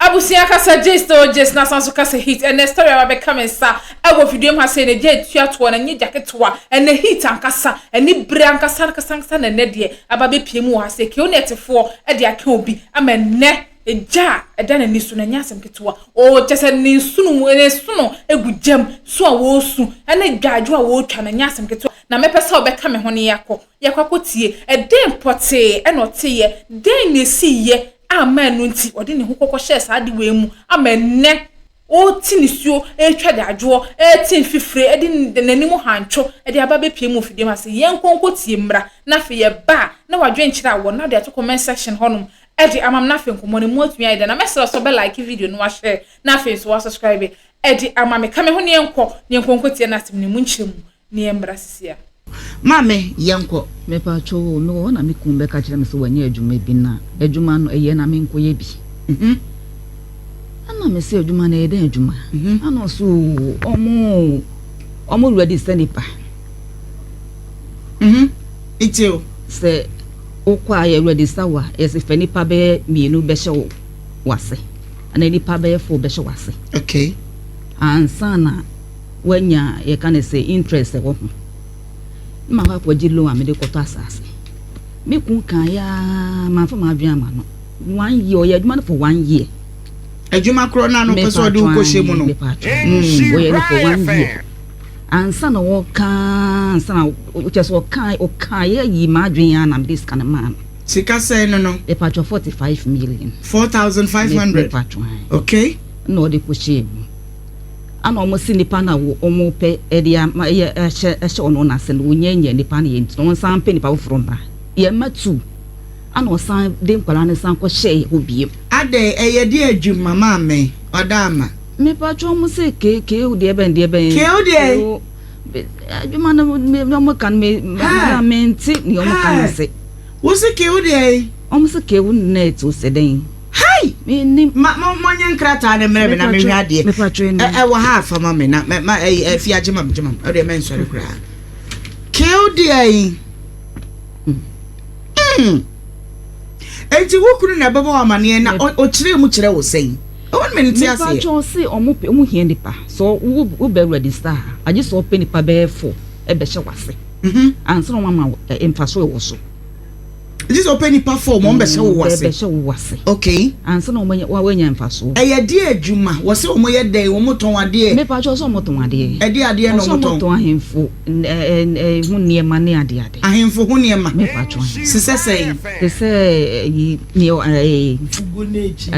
Abusua kasa gist o gist na san so kasa heat. Ɛnɛ story a wabɛka me nsa ɛwɔ fidua mu ha sei na gya etua toɔ na nye gya ketewa. Ɛnɛ heat ankasa, ɛne bere ankasa ankasa ankasa na ɛnɛ deɛ aba bɛpie mu wɔ ha sei. Qnet foɔ ɛde aka obi ama ɛnɛ egya a ɛda n'ani so na ɛnyɛ asɛm ketewa. O kyɛ sɛ ne nsono mu, ne nsono egu gyam so a wɔresu ɛne dwadwo a wɔretwa na ɛnyɛ asɛm ketewa. Na mɛpɛ sɛ ɔbɛka me ho ne yɛakɔ akɔtie ɛdɛn pɔtee ɛna ɔteyɛ, dɛn na esi yɛ ama ɛno nti ɔde ne ho kɔkɔ hyɛɛ saa ade wei mu ama ɛnɛ ɔreti nisuo, ɛretwa dadwoɔ, ɛreti mfifire, ɛde n'anim hantwo ɛde aba bɛpie mu fidie mu ase. Yɛn nkonko tie mmra na afei yɛba a na wadwenkyerɛ a wɔ na de ato comment section hɔnom ɛde ama m. Na afei nkɔmmɔ no mu atumi ayɛ dɛ na mɛsrɛ sɛ ɔbɛ like video no, wahyɛ, na afei nso wasubscribe ɛde ama me. Ka me ho ne yɛnkɔ ne yɛnkɔnkɔ tie no asɛm ne mu nkyerɛ mu ne yɛmmra sisi a. Maame, yɛnkɔ. Mepatwo, mewɔ hɔ na me kun bɛka kyerɛ me sɛ wanyɛ adwuma bi na adwuma no ɛyɛ na menkɔyɛ bi. Ɛna me sɛ adwuma no ɛyɛ dɛn adwuma? Ana ɔso ɔmo ready sɛ nipa. Nti o. Sɛ wokɔ a yɛ ready sa wa yɛsɛ fɛ nipa bɛyɛ mmienu bɛhyɛ wo wase ana nipa bɛyɛ fo bɛhyɛ wase ansa na wanya yɛka ne sɛ interest ɛwɔ ho. Ma hɔ akɔgye loan a mede kɔtɔ asase. Me kun kan yaa mamfa m'adwene ama no. One year ɔyɛ adwuma no, for one year. Adwuma korɔ no a no pɛ sɛ ɔde wo kɔhyɛ mu no. Ɔyɛ no for one year ansa na wɔka, ansa na kyerɛ sɛ ɔka yɛ yi m'adwene a na mede sika no maa no. Sika sɛn no? Mepatwɔ, 45 million. 4,500. Mepatwɔ. Okay. Na ɔde kɔhyɛ mu ana ɔmo si nipa na ɔmo pɛ ɛde ama ɛyɛ ɛhyɛ ɔno n'ase no, wonyɛ nyɛ nipa no yɛ nti na ɔnsan pɛ nipa foforɔ mmra. Yɛn mma tu ana ɔsan de nkwadaa no san kɔhyɛ hɔ biem. Adɛ, ɛyɛ de adwuma, maame ɔda ama? Mepatwɔ, ɔmo sɛ kee deɛ bɛn deɛ bɛn. Kee deɛ? Adwuma no me ɔmo ka no, me me nte nea ɔmo ka no se. Wosi kee deɛ? Ɔmo sɛ kee net o sɛ dɛn. Hai! Menim. Ma mo monyɛ nkrataa ne mmerɛ me na mehwɛ adeɛ. Mepatwɔ, ni. Ɛwɔ ha afa ma me na ma ɛyi ɛfi agye ma me, gye ma me. Ɔdeɛ mɛnsɔre koraa. Kee deɛ yi. Enti wo kunu na ɛbɛbɔ wo amaneɛ na ɔkyerɛ mu kyerɛ wo sɛn? Ɛwɔ no me nte aseɛ. Mepatwɔ, se ɔmo pɛ, ɔmo hia nipa so wo bɛ register a, agye sɛ ɔpɛ nipa bɛyɛ fo ɛbɛhyɛ wase ansa na ɔmo ama wo mfaso ɛwɔ so. Gye sɛ ɔpɛ nipa fɔ ɔmo bɛhyɛ wo wase. Bɛhyɛ wo wase. Ansa na ɔmo anya wanya mfaso. Ɛyɛ deɛ adwuma? Wɔsɛ ɔmo yɛ dɛn? Ɔmo tɔn adeɛ? Mepatwɔ, sɛ ɔmo tɔn adeɛ. Ɛde adeɛ na ɔsɛ ɔmo ɔmo tɔn? Tɔn ahemfo ɛ ɛ ɛ ho nneɛma ne ade ade. Ahemfo ho nneɛma? Mepatwɔ. Sisɛ sɛn? Te sɛ ɛyi ne ɛ ɛ ɛ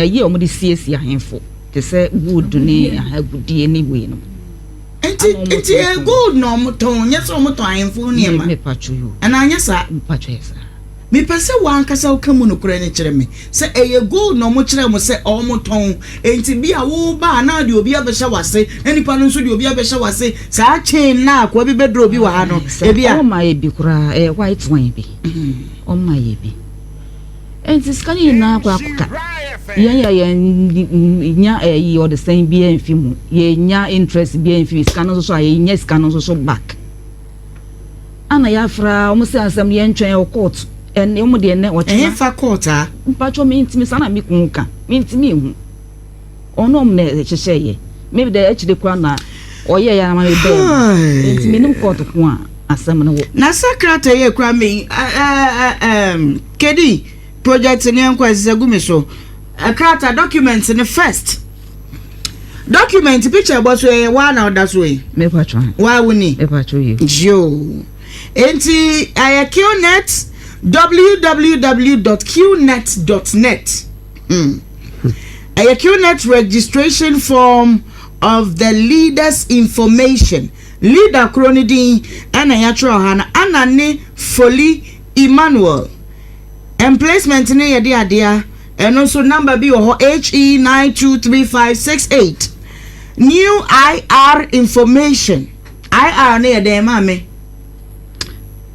ɛyi a ɔmo de siesie ahemfo te sɛ wood ne agudie ne wei no. Nti Ama ɔmo nti tɔn. Ɛyɛ gold na ɔmo tɔn, nyɛ sɛ ɔmo tɔn ahemfo ho nneɛma? Mepatwɔ yi o. Ɛna anyɛ saa? Mepatwɔ, yɛ saa. Mepɛ sɛ wankasa woka mu nokorɛ no kyerɛ me sɛ ɛyɛ gold na ɔmo kyerɛ mo sɛ ɔmo tɔn. Enti bi a woba a na de obi abɛhyɛ wase na nipa no nso de obi abɛhyɛ wase, saa chain na akoa bi bɛduru obi wɔ ha no. Sɛ ebi a ɔma yɛ bi koraa, ɛyɛ white wine bi ɔma yɛ bi. Nti sika no nyinaa kɔ akɔka yɛn yɛ yɛn nya ɛyi ɔde sɛn bi ɛnfi mu, yɛn interest bi ɛnfi mu, sika no nso so a yɛn nya sika no nso so back ana yɛafra wɔn sɛ asɛm yɛn twɛn wɔ court ɛnɛ wɔn deɛ ɛnɛ ɔkyena. Ɛyɛ fa court a? Mpatwɔ, mi ntumi saa na mi kun ka mi ntumi ehu ɔno ɔmo na ɛhyehyɛ yɛ maybe dɛ akyire kora na ɔyɛ yɛ ama mi bɛɛ nti mi nim court ko a asɛm no wɔ. Na sɛ krataa yɛ kura mi ɛɛ kedi project ne nkɔ ɛsɛ gu mi so krataa document ne first document picture bɔ so yɛ waa na ɔda so yi. Mepatwɔ. Waa wo ni? Mepatwɔ yi. Yoo, nti ɛyɛ qnet, www.qnet.net. Ɛyɛ qnet registration form of the leaders information. Leader kuro ne din ɛna yɛatwerɛ ha no ana ne Foli Emmanuel. Emplacement ne yɛde adeɛ ɛno nso number bi wɔ hɔ, he 923568. New ir information, ir ne yɛ dɛn, maame?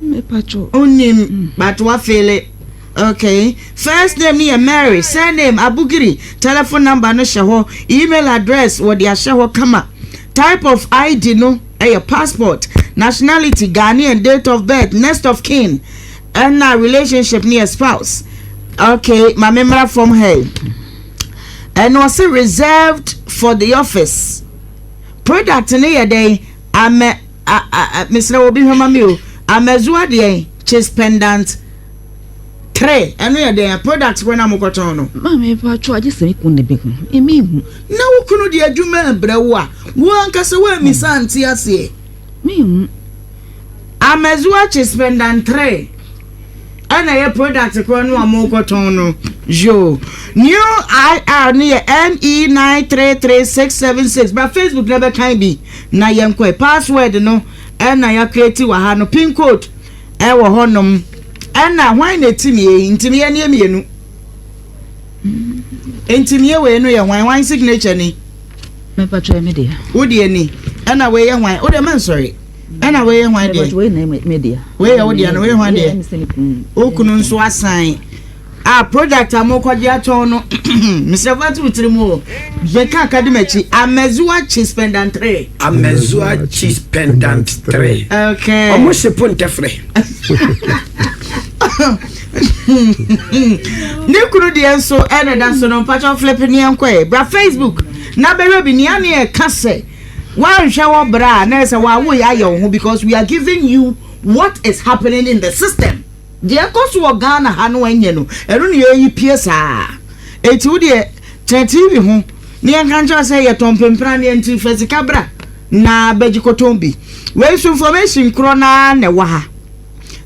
Mepatwɔ. Onim but wafele. Okay, first name ni yɛ Mary, surname Abugiri, telephone number no hyɛ hɔ, email address wɔde ahyɛ hɔ kama, type of ID no ɛyɛ passport, nationality Ghanaian, date of birth, next of kin, ɛna relationship ni yɛ spouse. Okay, maame mmara fam ha yi. Ɛna ɔse reserved for the office. Product no yɛ dɛn? Amɛ a a mesrɛ wo obi hwɛ ma me o. Amazua deɛn? Chase pendant 3. Ɛno yɛ dɛn? Product korɔ na mokɔtɔn no. Maame mpatsɔ agye sɛ me kunu na ɛbɛhu. Emi nhu. Na wo kunu de adwuma rebrɛ wo a, wo ankasa woammisa ante aseɛ. Menhu. Amazua Chase pendant 3. Ɛna ɛyɛ product korɔ no a mokɔtɔn no yoo. New IR no yɛ ME 933676 bra Facebook na bɛkan bi na yɛnkɔɛ. Password no ɛna ya create wɔ ha no pin code ɛwɔ hɔ nom ɛna hwan na ɛtimie yi ntimiɛ ne mmienu ntimiɛ wei no yɛ hwan hwan signature ni. Mepatwa me deɛ. Wo deɛ ni ɛna wei yɛ hwan wo deɛ mɛnsɔre. Ɛna wei yɛ hwan deɛ? Wei na me deɛ. Wei yɛ wo deɛ na wei yɛ hwan deɛ? Wo kunu nso asan. A product a mokɔgye atɔn no mesrɛ fa to wo tiri mu o. Bɛka aka di m'akyi. Amazua cheese pendant 3. Amazua cheese pendant 3. Okay. Ɔmo hye po ntɛfrɛ. Ne kunu deɛ nso ɛna da so no mpakyɛw flip ne yɛnkɔ ɛ. Bra Facebook na bɛhwɛ bi nea ne ɛka sɛ Woanhwɛ wo bra a na ɛsɛ wawo yɛ ayɛ wo ho because we are giving you what is happening in the system. Deɛ ɛkɔ so wɔ Ghana ha no ɛnyɛ no ɛno na yɛyi pie saa. Eti wo deɛ tena TV ho na yɛnka nkyerɛ sɛ yɛtɔn mpempranneɛ nti fa sika bra na bɛgye kɔtɔn bi. Wei nso information korɔ no ara na ɛwɔ ha.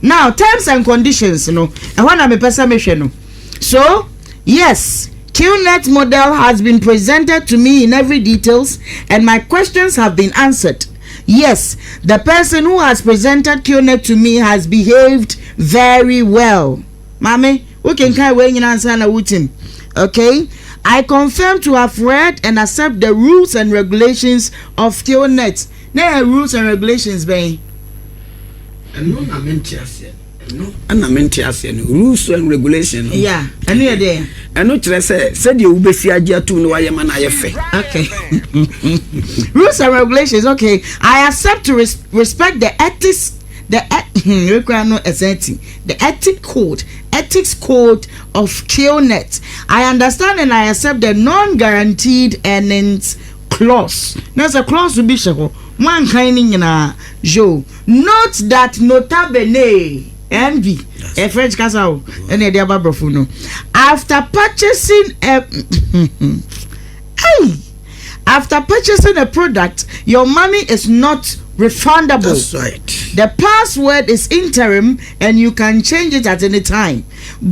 Now terms and conditions no ɛhɔ na mepɛ sɛ mehwɛ no. So yes QNet model has been presented to me in every details and my questions have been answered. Yes, the person who has presented QNet to me has behaved very well. Mami, we can kai wei nyina ansa na wotim. Okay? I confirm to have read and accept the rules and regulations of QNet. Na rules and regulations bɛn? Ɛno na mente aseɛ. Ɛno ɛna mente aseɛ no rules and regulation no. Yeah, ɛno yɛ deɛ. Ɛno kyerɛ sɛ sɛdeɛ wobɛsi agye atum no wayɛ ma no ayɛ fɛ. Okay. Rules and regulations, okay. I accept to res respect the ethics the no the ethic code ethics code of QNet. I understand and I accept the non-guaranteed earnings clause. There's a clause bi hyɛ hɔ. Mo ankan ne nyinaa. Yo, note that nota bene NB ɛ French kasa o ɛna ɛde aba borɔfo no. After purchasing a hey, after purchasing a product, your money is not refundable. That's right. The password is interim and you can change it at any time.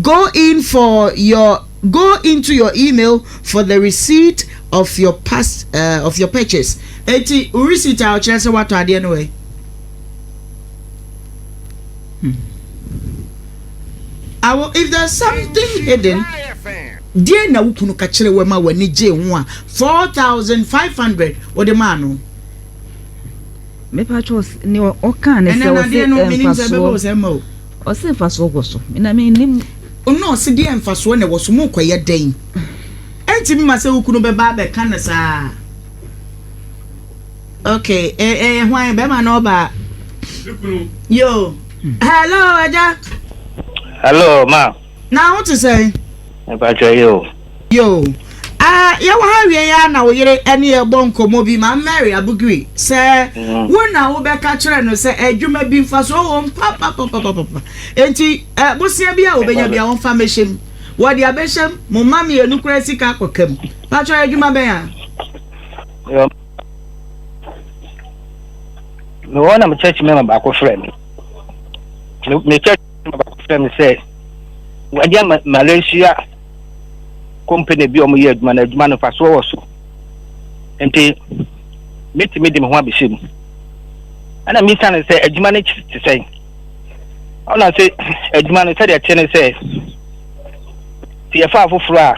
Go in for your go into your email for the receipt of your past of your purchase. Eti receipt a ɔkyerɛ sɛ watɔ adeɛ no wɛ. Awo if there's something hidden, deɛ na wo kunu ka kyerɛ wɔ ma w'ani gye ho a 4,500 wɔde maa no. Mepa kyɛw ne ɔka ne sɛ ɔse mfasoɔ ɔse mfasoɔ wɔ so na menim. Ɔno ɔse deɛ mfasoɔ na ɛwɔ so mo kɔyɛ dɛn? Ɛntumi ma sɛ wo kunu bɛba abɛka no saa. Okay, eh, eh, hwan bɛma na ɔba? Yo, hello, agya. Hello, ma. Na wo te sɛn? Mpakyɛ yo. Yo. Ah, yɛwɔ ha wie ya na wo yere ɛne yɛbɔ nkɔmmɔ bi ma Mary Abugiri sɛ wo na wobɛka kyerɛ no sɛ adwuma bi mfasoɔ wɔ mu papapapapapa. Enti bosea bi a wobɛnya bi a wɔmfa mmɛhyɛ mu. Wɔde abɛhyɛ mu, mo mma mmienu koraa sika akɔka mu. Pakyɛ adwuma bɛn a? Yo. Mewɔ na me church member baako frɛ me. Me church member baako frɛ me sɛ wɔagye ama Malaysia company bi a wɔyɛ adwuma na adwuma no mfasoɔ wɔ so. Nti metumi de me ho abɛhyɛ mu. Ɛna misa no sɛ adwuma no te sɛn? Ɔna sɛ adwuma no sɛdeɛ ɛte ne sɛ sɛ yɛfa afoforɔ a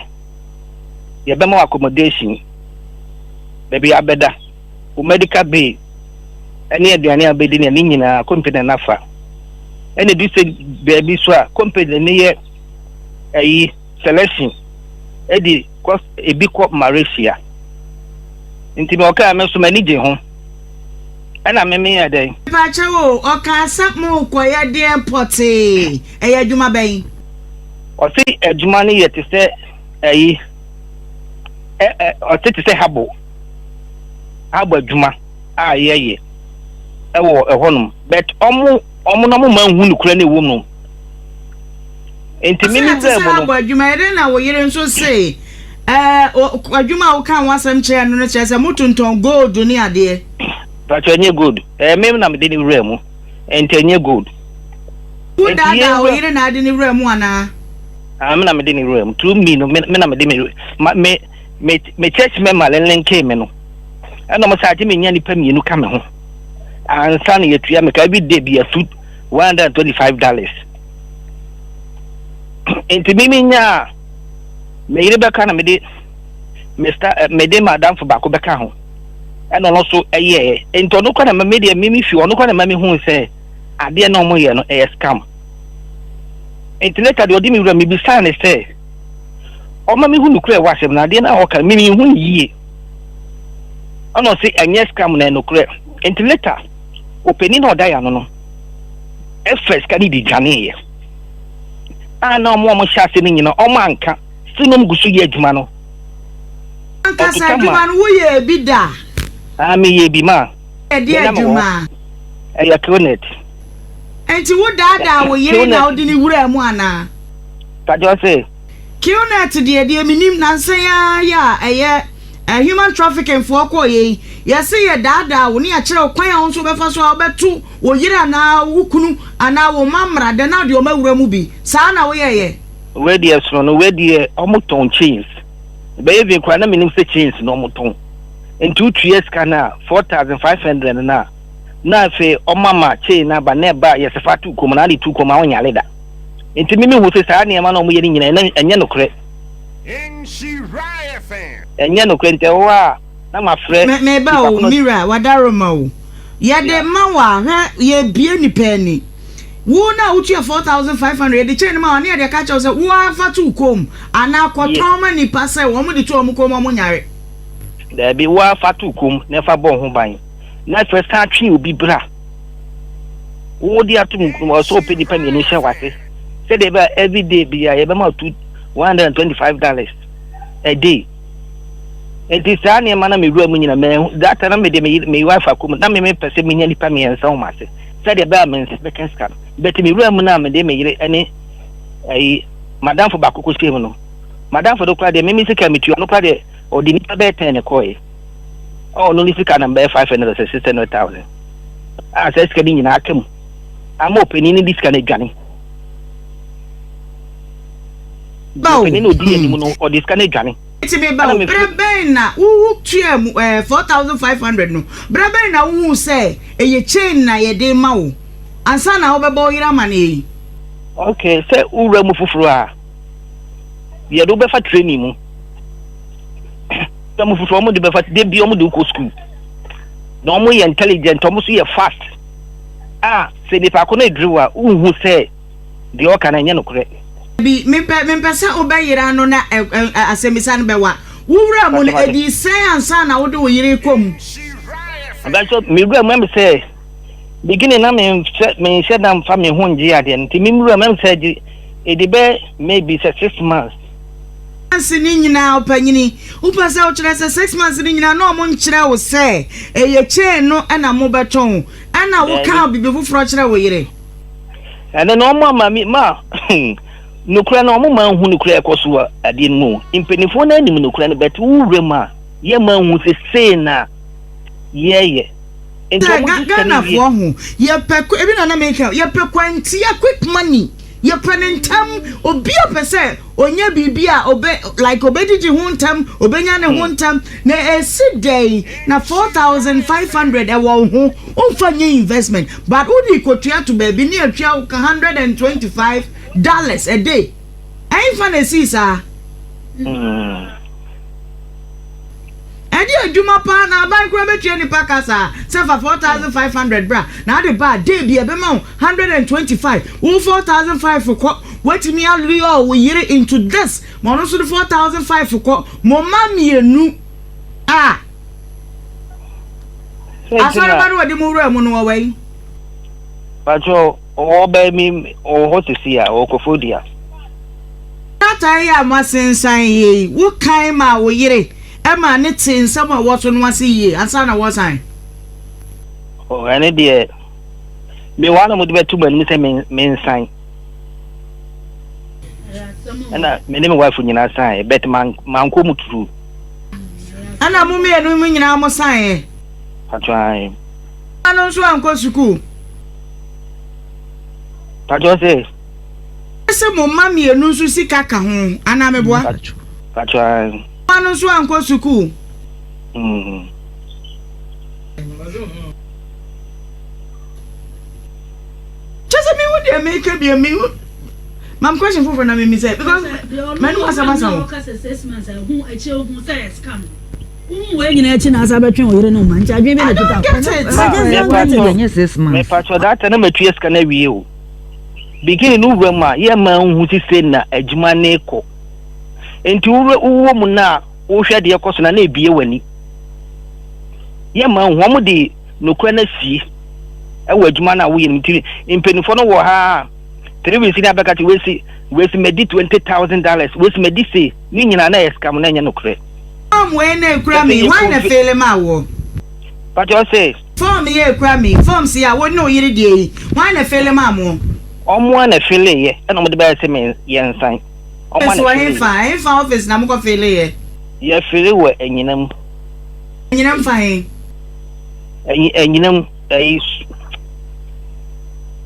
yɛbɛma accommodation baabi abɛda wo medical bill ɛne aduane a bɛdi ne ne nyinaa company no afa ɛna edu sɛ baabi so a company no yɛ ɛyi selection ɛde kɔ ebi kɔ Malaysia nti mɛ ɔkaa me nso m'ani gye ho ɛna me me yɛ dɛn. Mepakyɛw o, ɔkaa sɛ morekɔyɛ deɛn pɔtee? Ɛyɛ adwuma bɛn? Ɔse adwuma no yɛ te sɛ ɛyi. Ɛ ɛ ɔte te sɛ habo habo adwuma a yɛyɛ ɛwɔ ɛhɔnom but ɔmo ɔmo na ɔmo ma nhu nokorɛ no ɛwɔ mu no nti Ɔsɛ me me ɛte wura sɛ mu no. abɔ adwuma yɛ dɛn na wo yere nso se ɛɛ adwuma a woka ho asɛm kyerɛ no no kyerɛ sɛ motontɔn gold ne adeɛ. Pakyɛ ɛnyɛ gold ɛɛ me na mede ne wura mu nti ɛnyɛ gold. Wo Nti daadaa yɛn wo wura yere na ade ne wura mu anaa? Ah, me na mede ne wura mu through me no me me na mede me ma me me me church member lenlenkee me no ɛna ɔmo sɛ agye me nya nipa mmienu ka me ho ansa na yɛtua me ka every day bi yɛtu $125 nti me me nya a me yere bɛka na mede me sta eh, mede madamfo baako bɛka ho ɛna ɔno nso ɛyɛɛ nti ɔno kora na me deɛ me me fi ɔno kora na ma me hu sɛ adeɛ na ɔmo yɛ no ɛyɛ scam. Nti later deɛ ɔde me wura mebisaa ne sɛ ɔma mehu nokorɛ ɛwɔ asɛm no adeɛ no a ɔka no me menhu no yie ɛna ɔse ɛnyɛ scam na ɛnokorɛ nti later ɔpanin na ɔda yɛ ano no ɛfɛ sika no de dwaneeɛ a na ɔmo a ɔmo hyɛ ase no nyina ɔmo anka still na ɔmo gu so yɛ adwuma no Ankasa ɔkeka ma adwuma no woyɛɛ bi da? Ah meyɛɛ bi ma Ɛde me na mewɔ adwuma. Ɛyɛ Qnet. Enti wo daadaa wo yere na Qnet. wode no wuraa mu anaa? Pakyɛ ɔse. Qnet deɛ deɛ menim nansa yi ara yi a ɛyɛ eh, human trafficking foɔ kɔɔ yɛ yi, yɛse yɛ daadaa wo ne yɛakyerɛ wo kwan a wo nso wobɛfa so a wobɛto wo yere anaa wo kunu anaa wo mma mmara dɛn na wode wɔn awura mu bi. Saa na woyɛeɛ? Wei deɛ sono no wei deɛ ɔmo tɔn chains bɛyɛ vi koraa na menim sɛ chains na ɔmo tɔn nti wotua sika no a 4500 no a na afei ɔma ma chain no aba na ɛba a yɛsɛ fa to kɔn mu na ade to kɔn mu a wonyare da nti me mehu sɛ saa nneɛma na ɔmo yɛ no nyinaa ɛna ɛnyɛ nokorɛ ɛnyɛ nokorɛ nti ɛwɔ a na mafrɛ Me meba nipa o, ko no Mira, wadaroma o. Yɛde yeah. ma wo a, hwɛ, yɛbue nipa ani. Wo no a wotua 4,500, yɛde kyɛn no ma wo a, ne yɛde aka kyerɛ wo sɛ wo ara fa to wo kɔn mu anaa Yeah. kɔtɔn ma nipa sɛ wɔn de to wɔn kɔn mu a wɔnyare. Daabi, wo ara fa to wo kɔn mu na fa bɔ wo ho ban na afei san twe obi bra. Wo de ato mu kurom ɔsɛ ɔpɛ nipa mmienu hyɛ wase sɛdeɛ ɛbɛyɛ everyday bia yɛbɛma two $125 a day. Nti saa nneɛma na mewura mu nyina mɛ that time na mede me me wife akɔ mu na me mepɛ sɛ menya nipa mmiɛnsa wɔ m'ase sɛdeɛ ɛbɛyɛ a me nsa bɛka sika no but mewura mu na mede me yere ne ayi madamfo baako kɔhyɛ mu no madamfo no koraa deɛ me me sika metua no koraa deɛ ɔde nipa bɛyɛ tɛn ne kɔɛ ɔno ne sika na bɛyɛ 500 sɛ 600,000 a saa sika no nyinaa aka mu ama ɔpanin no de sika no adwane Ba o, ɔpanin no ɔdi anim hmm. no ɔde sika no adwane Nti me ba ɛna o, mefiri berɛ bɛn na wo wo tuaa mu ɛɛ 4,500 no, berɛ bɛn na wohuu sɛ ɛyɛ chain na yɛde rema wo ansa na wobɛbɔ wo yere amaneɛ yi? Okay, sɛ wowura mu foforɔ a, yɛde wobɛfa training mu. Wura mu foforɔ, wɔn de bɛfa, de bi wɔn de wokɔ school. Na wɔn yɛ intelligent, wɔn nso yɛ fast. A sɛ nipa ko no eduru a, wohu sɛ deɛ ɔka no ɛnyɛ nokorɛ. Dabi, mempɛ, mempɛ sɛ wobɛyera no na ɛ, ɛ, ɛ, asɛmmisa no bɛwa. Wo wura mu no, ɛdii sɛn ansa na wode wo yere rekɔ mu? Mpakyɛ, me wura mu ɛm sɛ, beginning na menhyɛ, menhyɛ da mfa me ho ngye adeɛ no, nti me wura mu ɛm sɛ ɛgye, ɛdi bɛ maybe sɛ 6 months. Months no nyinaa, ɔpanyini, wopɛ sɛ wokyerɛ sɛ 6 months no nyinaa na ɔmo nkyerɛ wo sɛ ɛyɛ chain no na mobɛtɔn, ɛna wokaa Daabi. biribi foforɔ kyerɛ wo yere? Ɛno no ɔmo ama mi ma nokorɛ no ɔmo ma nhu nokorɛ ɛkɔ so wɔ adeɛ no mu. Mpanimfoɔ no anim nokorɛ no bɛte wo wura mu a yɛ ma nhu sɛ sei na yɛyɛ. Nti Sɛ ɔmo gye sika no wie. Ghanafoɔ ho yɛpɛ ebi na na meka yɛpɛ kwantia quick money yɛpɛ ne ntɛm obi a pɛ sɛ onya biribi a obe like obedidi ho ntɛm obenya ne ho ntɛm na esi dɛn na 4,500 ɛwɔ wo ho womfa nyɛ investment but wode kotua to baabi ne atua wo ka $125 a day ɛnfa na esii saa. Ɛde adwuma paa na aban koraa bɛtua nipa ka saa sɛ fa 4,500 bra na ade ba a day bi ɛbɛma wo 125 wo 4,500 kɔ watumi alure wo yere into this ma ɔno nso de 4,500 kɔ mo mma mmienu a Sɛ nti na asɔreba no wɔde mo wura mu no wɔwɔ yi. Patrɔ ɔwɔ bɛɛ mi ɔwɔ hɔ sisi a ɔwɔ kɔfɔ dua. Krataa yi a moasensan yɛ yi, wokan maa wo yere? Ɛma ne tee nsɛm a ɛwɔ so no ase yie ansa na wɔresan. Oh, ɛne deɛ mewɔ a na mode bɛto m'anim sɛ mensan. Ɛna me ne me wife nyinaa san, but mankɔ mu turu. Ɛna mo mmienu mu nyinaa mo san ɛ? Patro ae. Ano nso ankɔ sukuu? Patro sɛ? Sɛ mo mma mmienu nso sika ka ho anaa meboa? Patro ae. Mma no nso ankɔ sukuu. Kyɛ sɛ mehu deɛ meka bia mehu mam question foforɔ na memi sɛ because manu asɛm asa ho. Wei nyinaa akyi na asa bɛtwe wo yere ne wo ma nti adwene bi na I don't get it. Mepatwɔ data na matua sika no awie o. Beginning no wura mu a yɛ ma nhu sise na adwuma ne kɔ. Nti wowɔ mu no a wohwɛ deɛ ɛkɔ so na na ebie w'ani. Yɛ ma nhu wɔn de nokorɛ no asie ɛwɔ adwuma no a woyɛ no nti mpanimfoɔ no wɔ ha a 3 weeks ni abɛka kyɛ wesi wesi madi $20,000 wesi madi se ne nyinaa na ɛyɛ scam na ɛnyɛ nokorɛ. Form wei na ekura mi, hwan na fill ma wo? Pàtó ɔse. Form yɛ ekura mi, forms yi a wo ne wo yere deɛ yi, hwan na fill ma mo? Ɔmo a na fill yɛ ɛna ɔmo de bɛyɛ sɛ me yɛn nsan. Ɔmo a na fill yɛ. Ɛhefa ɛhefa office na mo kɔ fill yɛ? Yɛ fill wɔ Anyinam. Anyinam fa he? Ɛyi Anyinam ɛyi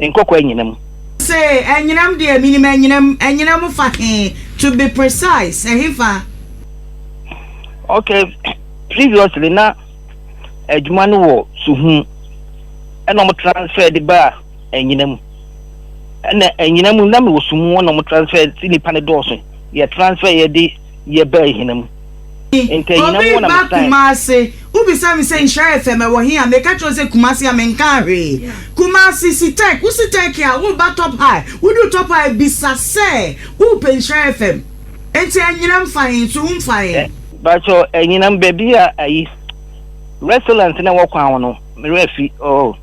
Nkɔkɔ Anyinam. Se Anyinam deɛ minim Anyinam, Anyinam fa he to be precise ɛhefa? Okay, previously na adwuma no wɔ Suhum ɛna ɔmo transfer de ba Anyinam ɛna Anyinam na mewɔ Suhum ɛna ɔmo transfer si nipa ne dɔɔso yɛ transfer yɛ de yɛ ba Anyinam. Nti Anyinam wɔ na me Obi ba sign. Kumase, wobisa me sɛ Nhyira FM ɛwɔ he a, meka kyerɛ wo sɛ Kumase a menkaa hwee. Kumase Citec, wo Citec a woba Top High, woduru Top High bisa sɛ wopɛ Nhyira FM. Nti Anyinam fa he, Suhum fa he? Bakyɛ Anyinam baabi a ayi restaurant na ɛwɔ kwan ho no, me werɛ afi oh.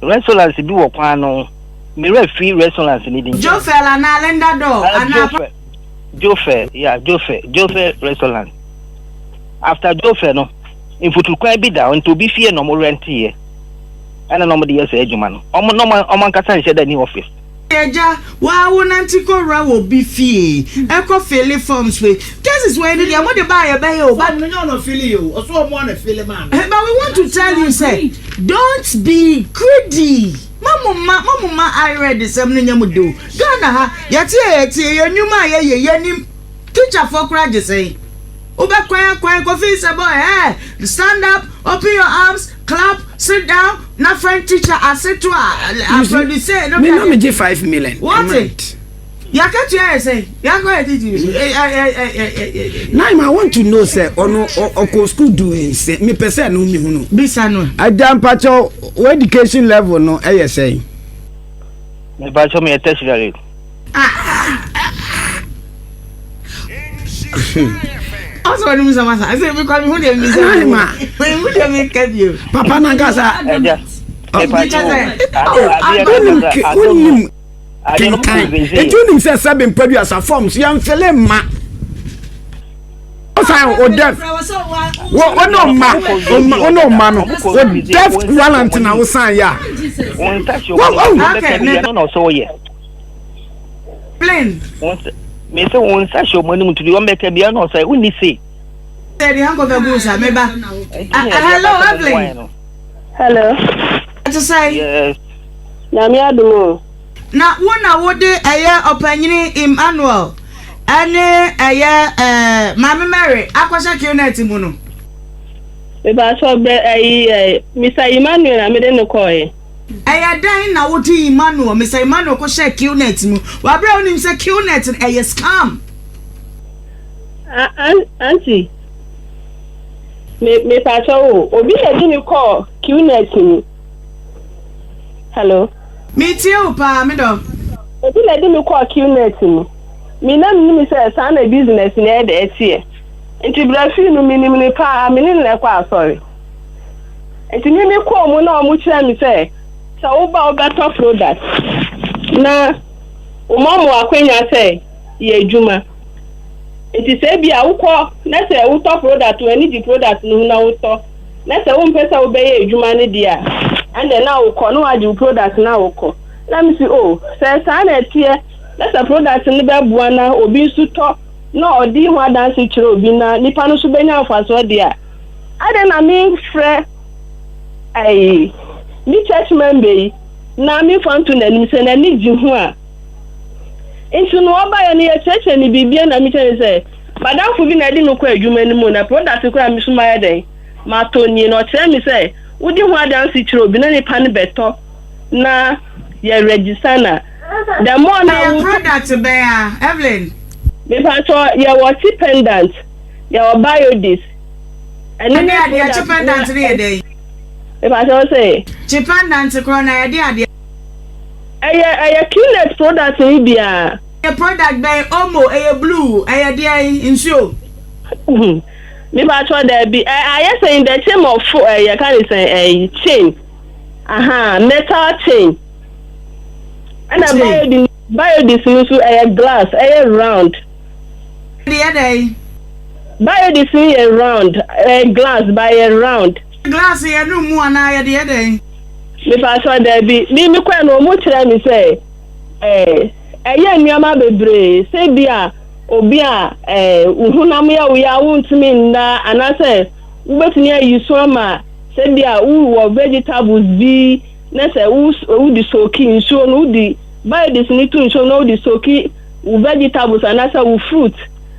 Restaurant bi wɔ kwan no, me werɛ afi restaurant no din. Jofel anaa Linda Door anaa. Jofel, Jofel, yeah, Jofel, Jofel restaurant. After Jofel no, mfutukwan bi da hɔ nti obi fie na ɔmo rent yɛ. Ɛna na ɔmo de yɛ saa adwuma no. Ɔmo na ɔmo ɔmo ankasa nhyɛ da ni office. Agya, waa wo nante kɔ wura wɔ bi fie ɛkɔ fili forms wei cases wei no deɛ mo de ba a yɛbɛyɛ o but Form no nyɛ ɔna fili yɛ o, ɔso ɔmo ana fili maa no. But we want to tell you sɛ don't be greedy ma mo mma ma mo mma ired sɛm no nyɛ mo de o Ghana ha yɛte a yɛte yɛ nnwuma a yɛyɛ yɛnim teacher foɔ koraa gye sɛn wobɛ kwan akwan kofi sɛ boy eh stand up open your arms clap sit down na French teacher ase to a applaudisse no Me na me gye 5 million a What? month. Yakatua yɛ sɛn yakɔ yɛ titi. Naim, I want to know sɛ ɔno ɔkɔ school do nsɛ mepɛ sɛ no mehu no. Bisa no. Agya mpakyɛw, wo education level no ɛyɛ sɛn? Mepakyɛ meyɛ tertiary. Ɔsɔ ɔno musa masa ɛsɛ mi kɔ mi hu deɛ mi bisa Naim a. mi hu deɛ mi ka bio. Papa nankasa. Ɛgya mepakyɛ Wonim wonim kenkan nti wonim sɛ sɛbe mpaduasa forms yɛmfill mma ɔsan o death wo wo ne ɔma ɔma wo ne ɔma no o death warrant na wo san yɛ a. Wo nsa hyɛ Wo- ɔmo wo- bɛka bi ɛno na ɔsɛ ɔyɛ. Plane. Wo nsa me sɛ wo nsa hyɛ ɔmo anim nti deɛ ɔmbɛka bi ɛno na ɔsɛ wonni se. Sɛ de handcuff agu nsa meba. Hello Evelyn. Hello. Ɛte sɛ. Yes. Nyame adom o. Na wo na wode ɛyɛ ɔpanyini Emmanuel ɛne ɛyɛ ɛɛ Maame Mary akɔhyɛ QNet mu no. Mepakyɛw brɛ ɛyi ɛ Mr. Emmanuel na mede no kɔɔɛ. Ɛyɛ dɛn na wode Emmanuel, Mr. Emmanuel kɔhyɛɛ QNet mu? Wɔ abere a wonim sɛ QNet no ɛyɛ scam. Auntie, me mepakyɛw o, obi na ɛde me kɔɔ QNet mu. Hello. Metie wo paa, me dɔ. Obi na ɛde me kɔɔ QNet mu. Me na menim sɛ saa na business no ɛyɛ dɛ ɛteɛ. Nti bra fii no menim no paa, me ne no na ɛkɔ asɔre. Nti me me kɔɔ mu na ɔmo kyerɛ me sɛ sɛ woba wobɛtɔ product na wɔma mo akwanya sɛ yɛ adwuma. Nti sɛ ebia wokɔ na sɛ wotɔ product, w'ani gye product no ho na wotɔ, na sɛ wompɛ sɛ wobɛyɛ adwuma no deɛ a, ɛnneɛ na wokɔ na woagye wo product na wokɔ. Na mese oh, sɛ saa na ɛteɛ na sɛ product no bɛboa na obi nso tɔ na ɔdi ho adanse kyerɛ obi na nipa no nso bɛnya mfasoɔ deɛ a, adɛn na memfrɛ ɛyi me church member yi na memfa nto n'anim sɛ n'ani gye ho a. Nti no ɔbaeɛ no yɛkyerɛkyerɛ no biribiara na mekyerɛ no sɛ madamfo bi na ɛde me kɔ adwuma no mu na product koraa me nso mayɛ dɛn matɔ nie na ɔkyerɛ me sɛ wodi ho adanse kyerɛ obi na nipa no bɛtɔ na yɛ register na the more na Ɛyɛ wotɔ product bɛn a, Evelyn? Mepakyɛ yɛwɔ tea pendant, yɛwɔ biodis, ɛno Ɛde ne adeɛ product kye pendant no yɛ dɛn? Mepakyɛ wo se? Kye pendant korɔ na yɛde adeɛ. Ɛyɛ ɛyɛ qnet product no bi a. Ɛyɛ product bɛn? Omo, ɛyɛ blue, ɛyɛ deɛn? Nsuo? Mepakyɛ daabi, ɛ ayɛ sɛ in the chain of fo ɛ yɛka ne sɛn ɛyi chain, ahaa metal chain. Ɛna Chain. biodis biodis no nso ɛyɛ glass, ɛyɛ round. Yɛde yɛ dɛn? Biodis no yɛ round, ɛyɛ glass but ɛyɛ round. Glass yɛnom mu anaa yɛde yɛ dɛn? Mepakyɛw dabi, me me kɔɛ no ɔmo kyerɛɛ me sɛ ɛɛ ɛyɛ nneɛma bebree sɛ bi a obi a ɛɛ wo honam yɛ wo ya wontumi nna anaasɛ wobɛtumi ayi so ama sɛ bi a wowɔ vegetables bi na sɛ wo wode soaki nsuo no wode biodis no to nsuo no na wode soaki wo vegetables anaasɛ wo fruit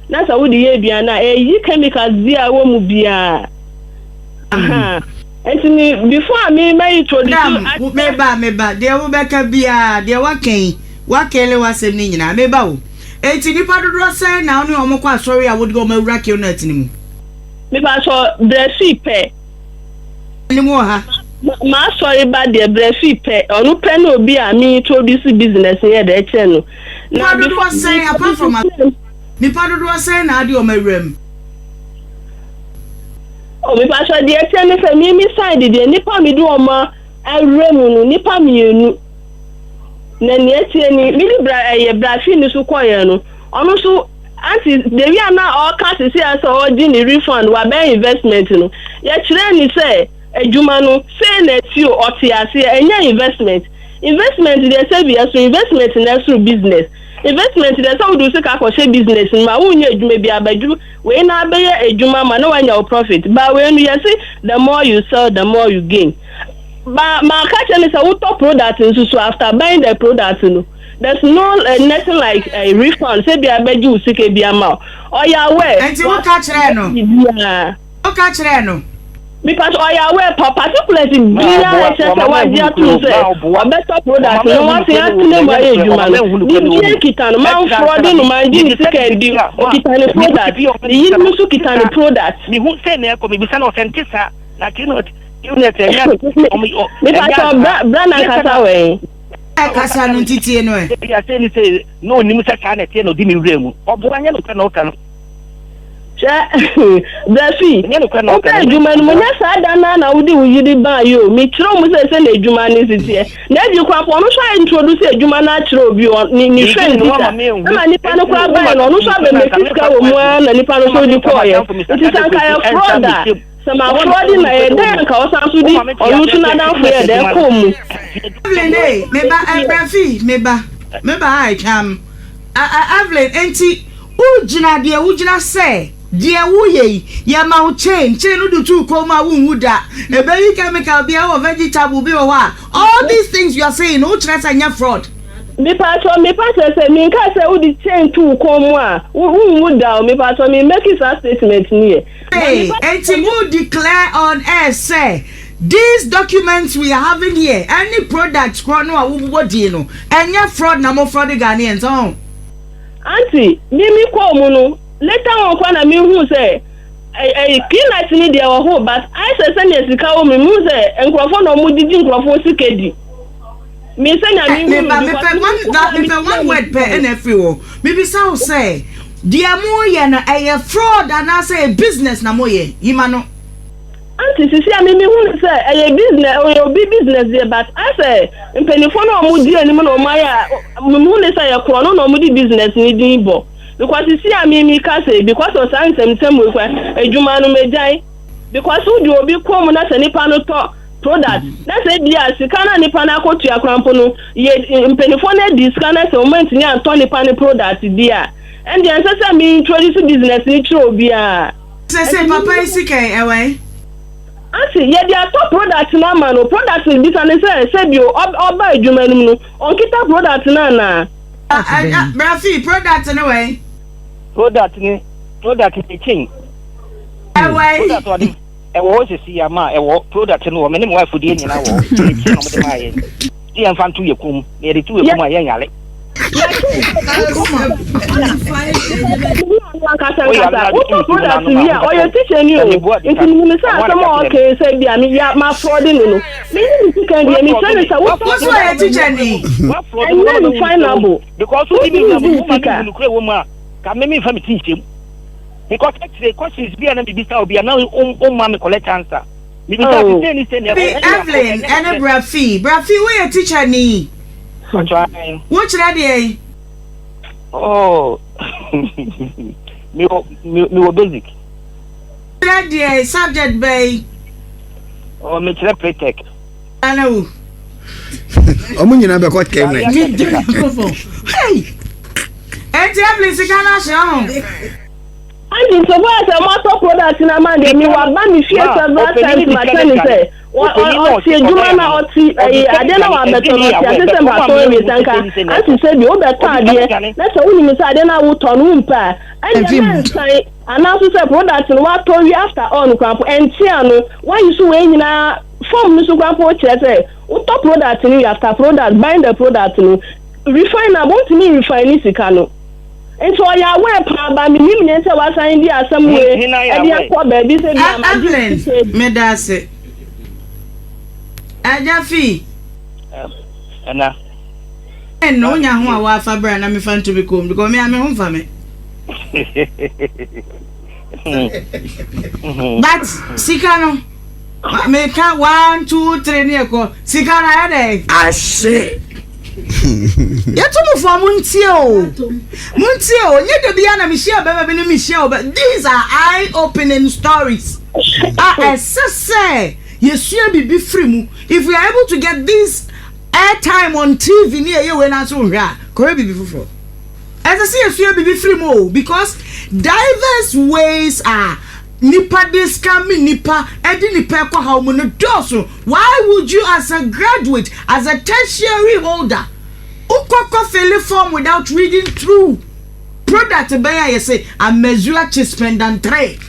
na sɛ wode yɛ aduane a ɛyi chemicals bi a ɛwɔ mu biara. Ahaa nti me before a me mɛ introduce Madam, meba, meba, deɛ wobɛka biara, deɛ woaka yi, woakele w'asɛm no nyinaa, meba o. Enti nnipa dodoɔ sɛn na wo ne wɔn kɔ asɔre a wode wɔn awura Kilnet no mu? Mepakyɛ Brɛfii pɛ. No mu wɔ ha. M'asɔre ba deɛ Brɛfii pɛ, ɔno pɛ ne obi a me introduce business no yɛ dɛ kyerɛ no. Nnipa dodoɔ sɛn, apart from Nnipa dodoɔ sɛn na wode wɔn awura mu? Oh mepakyɛw deɛ ɛteɛ ne sɛ me me side deɛ nnipa a mede wɔn awura mu no nnipa mmienu na nea ɛteɛ ni mede bra ɛyɛ brafin no so kɔeɛ no ɔno nso aunty the way a na ɔka sisi a sɛ ɔgye ne refund wabɛn investment no yɛkyerɛ ne sɛ adwuma no sei na ɛte o ɔte aseɛ ɛnyɛ investment investment deɛ sɛ bi ɛso investment na ɛsoro business Investment deɛ sɛ wode wo sika kɔhyɛ business no mu a wonyɛ adwuma biara but adwuma wei na abɛyɛ adwuma ma na wanya wo profit but wei no yɛse the more you sell the more you gain ba maka kyerɛ no sɛ wotɔ product nso so after buying the product no there's no uh, nothing like uh, refund sɛ bia bɛgye wo sika bi ama wo ɔyɛ aware Ɛnti woka kyerɛɛ no? Biribiara. Woka kyerɛɛ no? Because ɔyɛ aware pa particulars biara a ɛkyerɛ sɛ wagye atom sɛ ɔbɛtɔ product no wasen atena mu ayɛ adwuma no biribiara kita no manfrɔde no mangye ne sika ndi okita ne product ne yere no nso kita ne product. Mehu sɛ na ɛkɔ mebisa no ɔsɛ nte saa na keynote keynote ɛnyɛ Mepakyɛw bra bra nankasa wɛn. Ɛkasa no ntitie no ɛ. Ebi asɛ ni sɛ na onim sɛ saa na ɛteɛ na ɔdi me wura mu ɔboa nyɛ nokorɛ na ɔka no. Hwɛ, Brafi, wobaa adwuma no mu, nyɛ saa da no ara na wode wo yere baeɛ o. Mekyerɛ wo sɛ sɛdeɛ adwuma no si teɛ. Na ebi koraa mpo, ɔno nso a introduce adwuma no akyerɛ obi, ne ne friend bi da. Ɛma nipa no koraa baeɛ no, ɔno nso abɛmɛki sika wɔ mu ara na nipa no nso de kɔeɛ. Nti sɛ anka yɛ fraud a, sɛ ma fraud na ɛyɛ dɛn anka ɔsan so de ɔno nso n'adamfo yɛ dɛn kɔɔ mu. Evelyn ee, me ba, eh, Brafi, me ba, me ba a ɛtwam. Evelyn, enti Wogyina deɛ wogyina sɛ deɛ woyɛ yi yɛma wo chain, chain no de to wo kɔn mu a wonwu da, ɛbɛyi chemical bi ɛwɔ vegetable bi wɔ hɔ a, all these things you are saying no wokyerɛ sɛ ɛnyɛ fraud. Mepaatwɔ mepa kyerɛ sɛ menkaa sɛ wode chain to wo kɔn mu a wonwu da o mepaatwɔ me make saa statement no yɛ. Hey, enti wo declare on air sɛ these documents we are having here ɛne products korɔ no a wobobɔ din no ɛnyɛ fraud na mo fraud Ghanaians ɔn? Aunty, me me kɔɔ mu no, later on koraa na me huu sɛ ɛyi cleanlight no deɛ wɔ hɔ but ayɛ sɛ sɛnea sika wɔ mu no, me hu sɛ nkorɔfoɔ na wɔn gyegye nkorɔfoɔ sika di. Me sɛnea me hu no Meba, because mepɛ me one, me da, kɔɔ mu mepɛ one me word pɛ ɛna afiri hɔ. Mebisa wo sɛ, deɛ moyɛ no ɛyɛ fraud anaasɛ ɛyɛ business na moyɛ? Yima no. Aunty sisi a me me hu no sɛ ɛyɛ business ɔyɛ obi business deɛ but ayɛ sɛ mpaninfoɔ no a wɔn di anim na wɔn ayɛ a me hu no sɛ ɛyɛ korɔ no na wɔn de business no din bɔ. Because sisi a me meka sɛ because of saa nsɛmnsɛm wei kwa adwuma no megyae. Because wode obi kɔ mu na sɛ nipa no tɔ product na sɛ ebia sika no a nipa no akɔtua koraa mpo no yɛ mpanimfoɔ no adi sika na sɛ wɔn antumi antɔ nipa no product di a ɛndeɛ ɛnsɛ sɛ me introduce business no kyerɛ obiara. Sese papa yi sika yi ɛwɔ he? Ase yɛde atɔ product no ama no, product no bisa no sɛ sɛbio ɔba adwuma no mu no ɔnkita product no anaa? Bra fii, product no wɔ he? Product no product no chain. Ɛwɔ he? Product ɔde ɛwɔ hɔ sisi ama ɛwɔ hɔ product no wɔ me ne me wife deɛ nyinaa wɔ hɔ chain na ɔmo de maa yɛn ti yɛn fa nto yɛ kɔn mu na yɛde to yɛ kɔn mu a yɛn yare. Ankasa ankasa wotɔ product wie a ɔyɛ teacher ni o nti menim sɛ asɛm a ɔka yi sɛ bia me ya ma fraud no no menye ne sika deɛ mekyerɛ ne sɛ wotɔ Wo so ɔyɛ teacher ni. Ɛnyɛ refinable Because wo wotumi mi di wo ma mi sika. hu nukuri wɔ mu a ka me mi nfa mi ti nhyɛ mu because akyire questions bi a na mi bisa obi a na o ma mi collect answer mi bisa Oh. ti sɛ ni sɛ ni Bi ɛkɔ ɛnyɛ Evelyn ɛnyɛ ɛne nokorɛ. Bra Fii. Bra Fii woyɛ teacher ni. Ɔtɔ ae. Wokyerɛ deɛn? Oh, me wɔ me me wɔ basic. Kyerɛ deɛn? Subject bɛn? Oh, me kyerɛ pretech. Ana wu. Ɔmo nyinaa bɛkɔ Cambridge. Me di microphone. Hey! Enti Evelyn sika no ahyɛ ho. Aunty nso bɔyɛ sɛ moatɔ product no ama deɛ mewɔ aba me fie several times makyerɛ no sɛ ɔte adwuma na ɔte ɛyi adeɛ na wabɛtɔ no ɔte ase sɛ matɔn awie sɛ nka aunty sɛ bi wobɛtɔ adeɛ na sɛ wonim sɛ adeɛ no a wotɔ no wompɛ a ɛndeɛ mɛnsan anaa nso sɛ product no watɔ wie after all no koraa mpo ɛnte ano wayi so wei nyinaa form no so koraa mpo kyerɛ sɛ wotɔ product no wie after product buying the product no refine na wontumi refine ne sika no. Nti ɔyɛ aware paa but menim nea nti a wasan de asɛm wei de akɔ baabi sɛ bia magye Evelyn sika adi. meda ase. Agya Fii. Ɛna. Ɛn no wonya ho a wafa bra na mefa nto me kɔn mu because me a me ho mfa me. But sika no meka one two three ne ɛkɔ sika no ayɛ dɛ. Ahye. Yɛto mo fo a montie o montie o nyɛ da biara na mehyia bɛrima bi ne mehyia ɔbɛ these are eye opening stories a ɛsɛ sɛ yɛsua biribi firi mu if we are able to get this airtime on TV ne ɛyɛ wei na nso nhwɛ a kɔhwɛ biribi foforɔ ɛsɛ sɛ yɛsua biribi firi mu o because diverse ways are nipa de scam nipa ɛde nipa ɛkɔ ha mu no dɔɔso. Why would you as a graduate, as a tertiary holder, wokɔkɔ fill form without reading through product bɛyɛ a yɛsɛ amazua chispendantre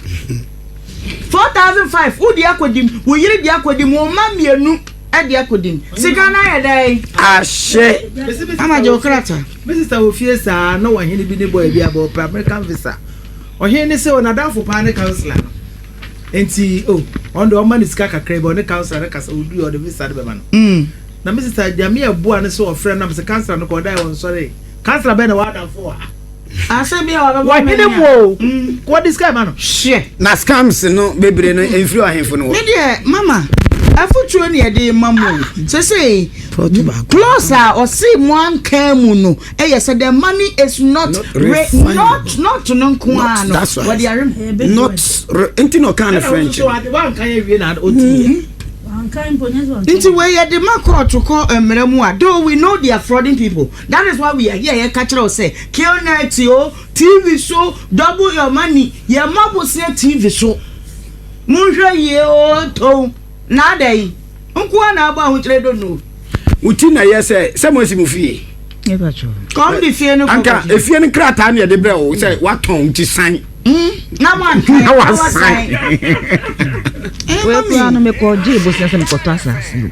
4,005 wode akɔdim, wo yere de akɔdim, wo mma mmienu de akɔdim, sika no ayɛ dɛn? Ahyɛ. Ama gye wo krataa. Me sister wɔ fie saa na ɔhene bi ne boy bi aba ɔpɛ American visa. Ɔhene ne sɛ ɔnadamfo paa ne counselor no. Nti oh ɔno deɛ ɔma no sika kakra bi ɔne counselor no kasa ɔduru ɔde visa no bɛma no. Na me sister Nyame ɛboa no sɛ ɔfrɛ no na mesɛ counselor no kɔ ɔdaeɛ ɔnsɔree. Counselor bɛn na w'adamfo wɔ ha? Asɛm bi a wabɛbɔ me Wɔhene mu o kɔ de sika ma no. Hwɛ. Na scams no bebree no mfiri ɔhemfo no hɔ. Me deɛ mama afutuo ne yɛde ma mo sesei clause a ɔse mo ankaa mu no ɛyɛ sɛ the money is not re not not no nko ara no wɔde are mu. Not re nti na ɔkaa no French no. Nti wei yɛde ma kɔɔto kɔ mmara mu a though we know they are frauding people that is why we are here yɛka kyerɛ wo sɛ killnet o TV so double your money yɛmmɔ bosea TV so monhwɛ yie o tow na adɛn nkoa na abɔ ahokyerɛ donno. Wo ti na ɛyɛ sɛ sɛ mo asi mo fie. Kɔm de fie no Anka efie no krataa na yɛde brɛ wo sɛ watɔn nti san. Na mo ankan na wasan. Wei koraa no mekɔ gye bosea sɛ mekɔtɔ asase o.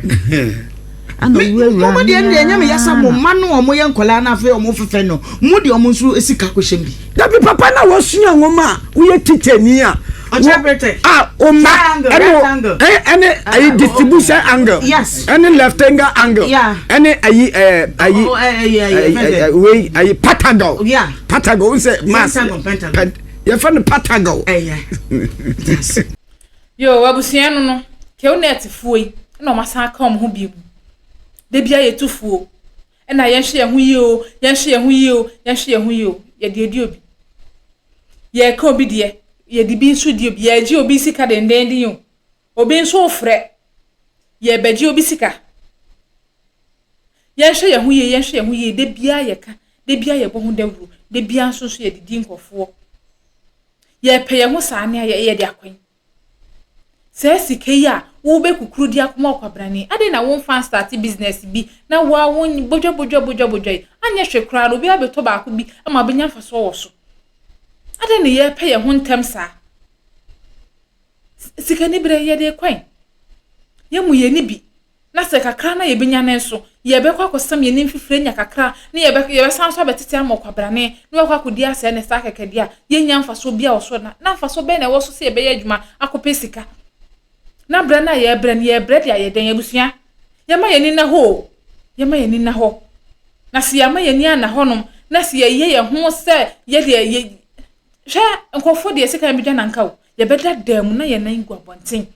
Ana owurawura Mo deɛ deɛ ɛnyɛ me ya sɛ mo mma no ɔmo yɛ nkɔlaa na afei ɔmo fefɛ no mo deɛ ɔmo nso sika kɔhyɛ mu bi. Dabi papa na wasua nwoma a woyɛ tikyani a a woma ɛne ɛne ayi distribution angle ɛne left angle angle ɛne ayi ɛɛ ayi wei ayi patagon patagon n sɛ mass yɛfɛ no patagon. Yoo abusua no no Keunet foɔ yi na wɔn asan aka wɔn ho bio da bia yɛtu fuo ɛna yɛnhwɛ yɛn ho yie o yɛnhwɛ yɛn ho yie o yɛnhwɛ yɛn ho yie o yɛde adi obi. Yɛreka obi deɛ, yɛde bi nso di obi, yɛregye obi sika dendeenden o. Obi nso refrɛ, yɛrebɛgye obi sika. Yɛnhwɛ yɛn ho yie, yɛnhwɛ yɛn ho yie, da biara yɛka, da biara yɛbɔ ho dawuro, da biara nso nso yɛde di nkurɔfoɔ. Yɛrepɛ yɛn ho saa ne a yɛde akwan. Saa sika yi a wobɛkukuru de akɔma ɔkwabrane, adɛn na womfa nstarte business bi na wo ara wo bodwa bodwa bodwa bodwa yi, anyɛ hwee koraa no obi abɛtɔ baako bi ama wabɛnya mfasoɔ wɔ so. Adɛn na yɛrepɛ yɛn ho ntɛm saa? Sikaniberɛ yɛde rekwan. Yɛmmu yɛn ani bi. Na sɛ kakra no a yɛbɛnya no nso, yɛbɛkɔ akɔsam yɛn mfifire anya kakra, na yɛbɛ, yɛbɛsan nso abɛtete ama ɔkwabrane, na wakɔ akɔdi asɛe ne saa kɛkɛ deɛ a, yɛnnya mfasoɔ biara wɔ so. Na, na mfasoɔ bɛn na ɛwɔ so sɛ yɛbɛyɛ adwuma akɔpɛ sika? Na brɛ no a yɛrebrɛ no, yɛrebrɛ de ayɛ dɛn? Abusua, yɛmma yɛn ani nna hɔ o. Yɛmma yɛn ani nna hɔ. Na sɛ yɛamma yɛn ani anna hɔnom, na sɛ yɛyɛ yɛn ho sɛ yɛdeɛ, yɛ, hwɛ, nkurɔfoɔ deɛ sika yɛbɛdwa nanka o, yɛbɛda dan mu na yɛn nan gu abɔnten.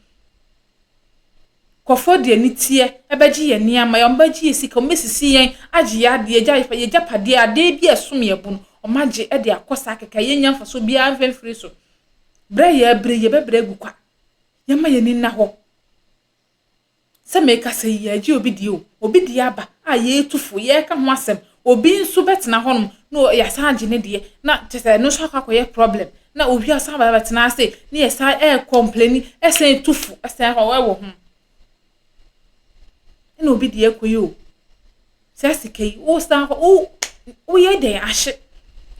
Nkurɔfoɔ de aniteɛ bɛgye yɛn nneɛma, wɔbɛgye yɛn sika, wɔbɛsisi yɛn, agye yɛn adeɛ, yɛn agya, yɛn agyapadeɛ, adeɛ bi a ɛsom yɛn bo no, wɔagye de akɔ saa kɛkɛ a yɛnnya mfasoɔ biara mfa mfiri so. Berɛ a yɛrebrɛ yi, yɛbɛbrɛ agu kwa. Yɛmma yɛn ani nna hɔ. Sɛ merekasa yi, yɛregye obi deɛ o, obi deɛ aba a yɛretu fo, yɛreka ho asɛm. Obi nso bɛtena hɔnom na yɛasan agye ne deɛ, na kyerɛ sɛ ɛno nso akɔ akɔyɛ problem. Na owie a ɔsan ba bɛtena ase na yɛsan ɛrekɔmpleni, ɛsan tu fo, ɛsan ɛwɔ ho. Ɛna obi deɛ ɛkɔ yi o. Saa sika yi, wosan kɔ, wo woyɛ dɛn ahye.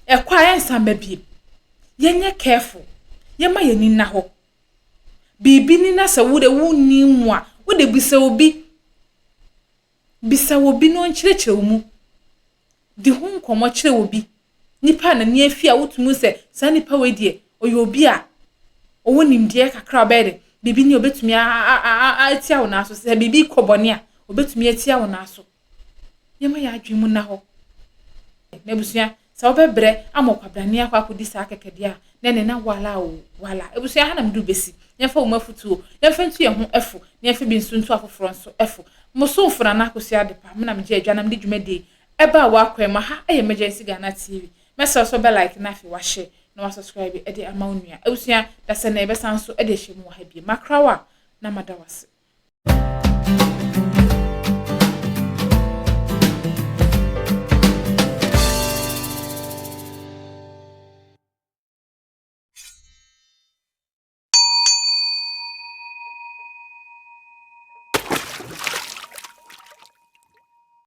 Ɛkɔ a ɛnsan ba biem. Yɛnyɛ careful. Yɛma yɛn ani nna hɔ. Biribi ni na sɛ wo de wonni mu a, wode bisa obi. Bisa obi na ɔnkyerɛkyerɛ wo mu. Di ho nkɔmmɔ kyerɛ obi. Nipa a n'ani afi a wotumi hu sɛ saa nipa wei deɛ ɔyɛ obi a ɔwɔ nimdeɛ kakra a ɔbɛyɛ dɛ biribi ni obetumi atia wo nan so. Sɛ biribi kɔ bɔne a, obetumi atia wo nan so. Yɛma yɛn adwene mu nna hɔ. N'abusua, sɛ wobɛbrɛ ama ɔkwabrane akɔ akɔdi saa kɛkɛ deɛ a, na ɛne na wala o, wala. Abusua, ha na mede wo bɛsi. Yɛmfa wo mu afotuo, yɛmfa ntu yɛn ho fo, na yɛmfa bi nso ntu afoforɔ nso fo. Mo somfo Nana Akosua Adepa, me na megye adwa na mede dwumadie yi ɛbaa w'akwan mu. Ha yɛ Emergency Ghana TV. Mɛsrɛ wo sɛ wobɛ like na afei w'ahyɛ na w'asubscribe de ama wo nua. Abusua, dasɛ na yɛbɛsan nso de ahyia mu wɔ ha bio. Makra wo a, na mada wo ase.